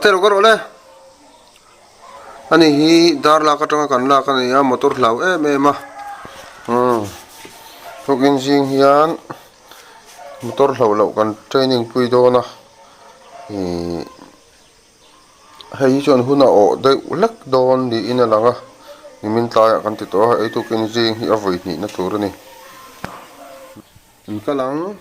Ate rawh ka rawh le. Ani hi dar lak atanga kan lak a ni a motor hlau em em a umm tukin zing hian motor hlauh loh kan training pui dawn a ihh hei hi chuan hun a awh deuh hlek dawn niin a lang a nimin tlaiah kan ti tawh a ei tukin zing hi a vawi hnihna tur a ni. An kal ang.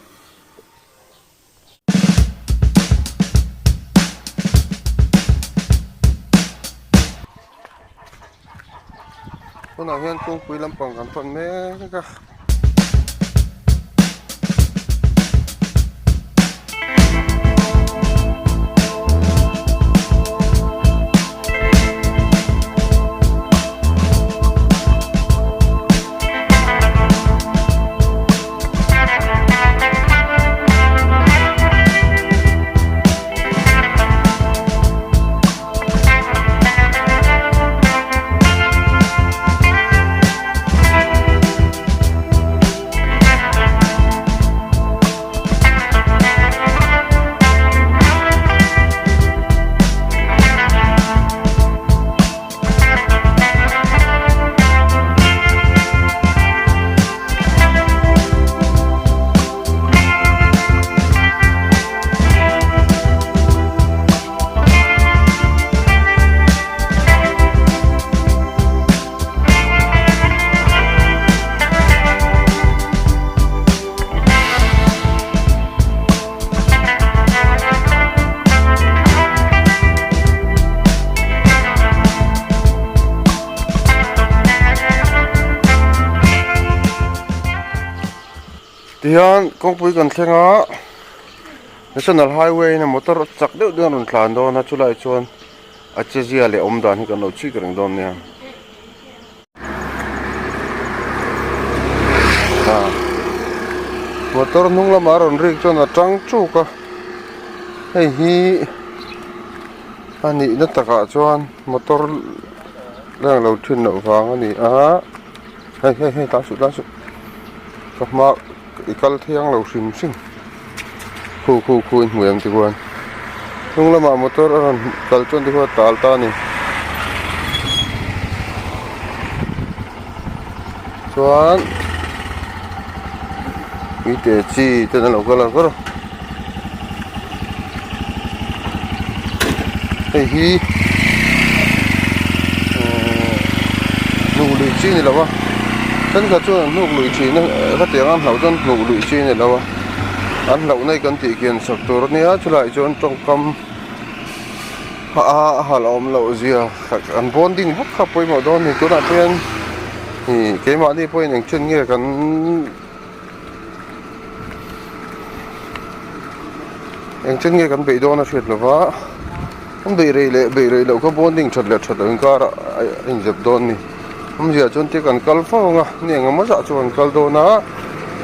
Tunah hian kawngpui lampang kan pan mek a. Tihian kawngpui kan thleng a national highway in a motor chak deuh deuh a rawn tlan dawn a chulaiah chuan a che zia leh awm dan hi kan lo chik reng dawn nia. Motor hnung lamah a rawn rik chuan a tang tuk a hei hi a nihna takah chuan motor leng lo thin loh vang a ni a hei hei hei tah suh tah suh ka hma i kal thiang lo hrim hrim khu khu khu in hmu em tikhuan hnung lamah motor a rawn kal chuan tikhuan a tal ta a ni chuan uite chi ten an lo kal a hei hi uhh hnuk lui chi a ni lo a thenkhat chuan an hnuk lui thin a hetiang a an hlauh chuan hnuk lui chi a ni lo a an hlauh na hi kan tih kian sak tur a nia chulaiah chuan tawngkam a halh awm loh zia an bonding vak kha pawimawh dawn a ni tunah pawh hian ih keimahni pawhin engchen nge kan. Engchen nge kan beih dawn a hriat lova an beih rei leh beih rei loh kha bonding that leh that loh inkarah a inzep dawn a ni awmzia chuan tia kan kal fo ang a ni eng emaw zah chu kan kal dawn a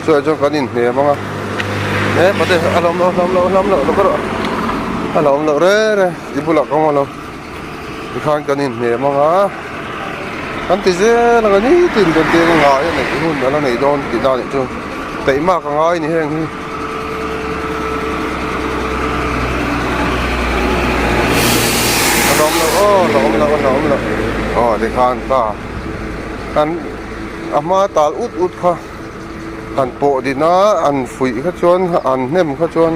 chulaiah chuan kan inhnem ang a he pate a hlawm loh a hlawm loh a hlawm loh lo ka rawh a hlawm loh reng reng i bulah ka awm alawm tikhan kan inhnem ang a kan ti zel ang a nitin kan tia ngai a neih hun a la nei dawn tih na nih chu taihmak a ngai a ni heng hi. A hlawm loh aw a hlawm loh a hlawm loh aw tikhan ta an a hma tal ut ut kha han pawh din a an fuih kha chuan an hnem kha chuan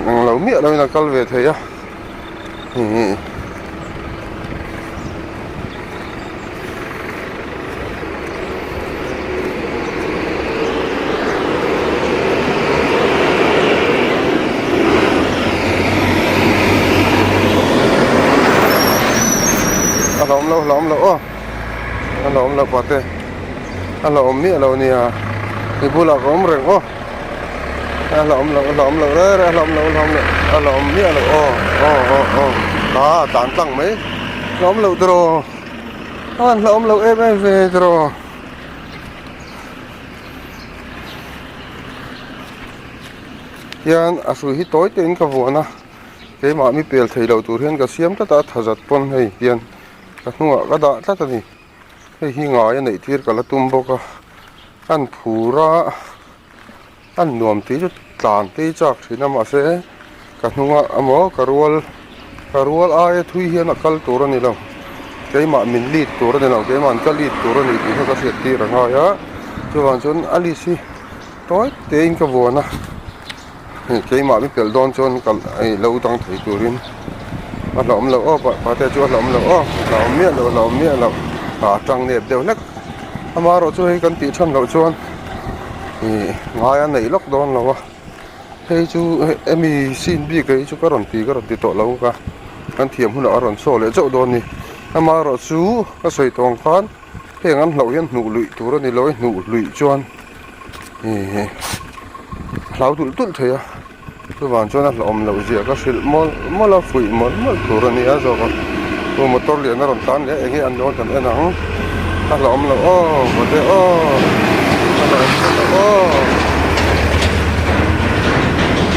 englo miah loin a kal ve thei a. A hlawm lo hlawm lo aw a hlawm lo pate a hlawm miah lo nia i bulah ka awm reng aw. A hlauhawm loh a hlauhawm loh reng reng a hlauhawm loh a hlauhawm loh a hlauhawm miah loh aw aw aw aw ah tan tlang mai hlauhawm loh tiraw a han hlauhawm loh em em ve tiraw hian a hrui hi tawi te in ka vuan a keimah mi pel thei lo tur hian ka siam tlat a tha zat pawn hei hian ka hnungah ka dah tlat a ni. Hei hi ngai a neih tir ka la tum bawk a an phur a an nuam tih chu tlan te hi chak thin a mahse ka hnungah emaw ka rual Ka rual aia thui hian a kal tur a ni lo. Keimah min lead tur a ni lo, keimah an ka lead tur a ni tih kha ka hriat tir a ngai a. Chuvang chuan a list hi tawi tein ka vuan a, hei keimah mi pelh dawn chuan ka hei lo dang thei turin a hlauhawm loh aw pate chu a hlauhawm loh aw hlauhawm miah loh hlauhawm miah loh a tang nep deuh hlek. Amaherawhchu hei kan tih than loh chuan ih ngai a neih lawk dawn lo a. Hei chu hemi scene bik hi chu ka rawn ti ka rawn ti tawh lo ka kan thiam hunah a rawn saw leh chauh dawn a ni. Amaherawhchu ka sawi tawh ang khan heng an hlauh hian hnuh luih tur a ni lo a hnuh luih chuan ihh hlau tulh tulh thei a chuvang chuan a hlauhawm loh zia ka hrilh mawlh mawlh a fuih mawlh mawlh tur a ni a zawk a aw motor lian a rawn tlan leh a eng nge an dawn kan en ang a hlauhawm loh aw mate aw a hlauhawm loh aw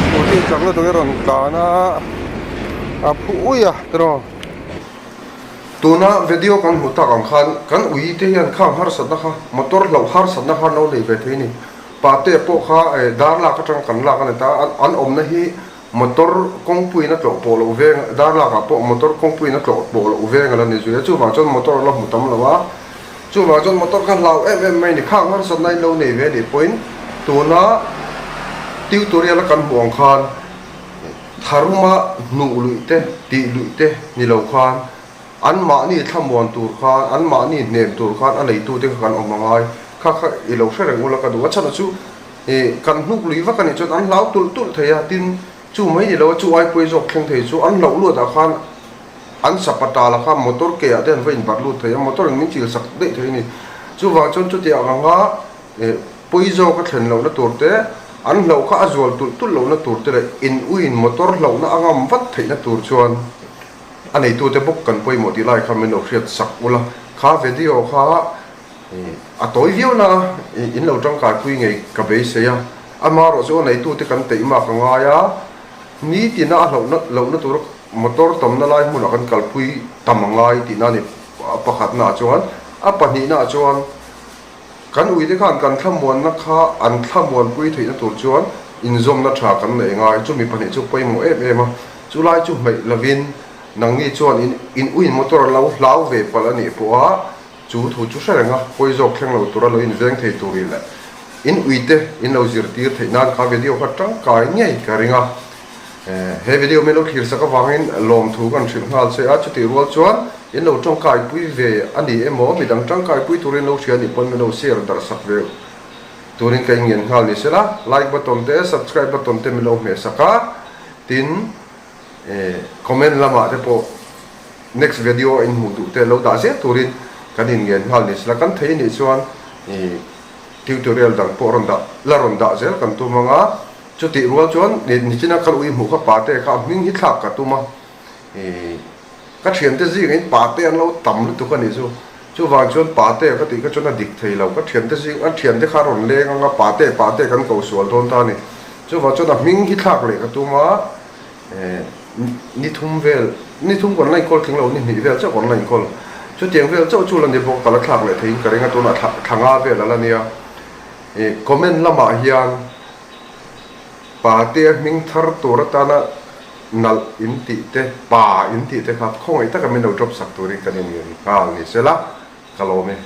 scooty chak lutuk hi a rawn tlan a a phu uih a tiraw. Tuna video kan hmuh tak ang khan kan ui te hian khang harsatna kha motor hlauh harsatna kha an lo nei ve thei a ni. Pate pawh kha dar lak atanga kan lak a ni ta a, an awmna hi motor kawngpuiin a tlawh pawh loh veng, dar lakah pawh motor kawngpuiin a tlawh pawh loh veng a la ni zui a, chuvang chuan motor a la hmu tam lo a, chuvang chuan motor kha hlau em em mai a ni. Khang harsatna in lo nei ve a nih pawhin tuna tutorial a kan hmuh ang khan Tharuma hnuh luih te, tih luih te ni lo khan anmahni thlamuan tur khan, anmahni hnem tur khan a neitute kha kan awm a ngai. Kha kha i lo hre reng ula ka duh a. Chhan chu ih kan hnuk lui vak a nih chuan an hlau tulh tulh thei a, tin chu mai ni lo a, chu aipuai zawk thleng thei chu an hlauh luatah khan an sapata la kha motor ke ah te an va inbarh lut thei a, motor in min chil sak daih thei a ni. Chuvang chuan chutiang anga Ih, pawi zawk a thlen lohna tur te, an hlauh kha a zual tulh tulh lohna tur te leh in uiin motor hlauhna a ngam vat theihna tur chuan a neitute bawk kan pawimawh tih lai kha min lo hriat sak ula. Kha video kha ih a tawi viau na a, ih in lo tangkaipui ngei ka beisei a. Amaherawh chu a neitute kan teih mak a ngai a, nitina a hlauhna lohna tur motor tamna lai hmunah kan kalpui tam a ngai tihna a ni pakhatnaah chuan. A pahnihnaah chuan. Kan uite khan kan thlamuanna kha an thlamuanpui theihna tur chuan inzawmna tha kan neih ngai. Chumi pahnih chu pawimawh em em a, chulai chu hmeih lovin nangni chuan in in uin motor a lo hlau ve palh a nih pawha chu thu chu hre reng a, pawi zawk thleng lo tura lo inveng thei tur in leh in uite in lo zirtir theih nan kha video kha tangkai ngei ka ring a. He video min lo thlir sak avangin lawmthu kan hrilh nghal che a, chutih rual chuan in lo tangkaipui ve a ni emaw, midang tangkaipui turin lo hria a nih pawn min lo share darh sak ve turin ka inngen nghal ni sela, like button te subscribe button te min lo hmeh sak a, tin comment lamah te pawh next video a inhmuh duh te lo dah zel turin kan inngen nghal ni sela, kan thei a nih chuan tutorial dang pawh rawn dah la rawn dah zel kan tum ang a. Chutih rual chuan nichina kal ui hmuh kha pate kha a hming hi thlak ka tum a, ih ka thiante zingah in pate an lo tam lutuk a nih chu. Chuvang chuan pate ka tih kha chuan a dik thei lo, ka thiante zing an thiante kha a rawn leng ang a, pate pate kan ko sual dawn ta a ni. Chuvang chuan a hming hi thlak leh ka tum a, eh ni thum vel, ni thum kan la inkawl tling lo, ni hnih vel chauh kan la inkawl. Chutiang vel chauh chu la ni bawk, ka la thlak leh theiin ka ring a, tunah thla thla nga vel a la nia. Ih comment lamah hian. Pate a hming thar tur atana nalh in tih te, pa in tih te kha khawngaih taka min lo drop sak turin kan inngen nghal ni sela, ka lawm e.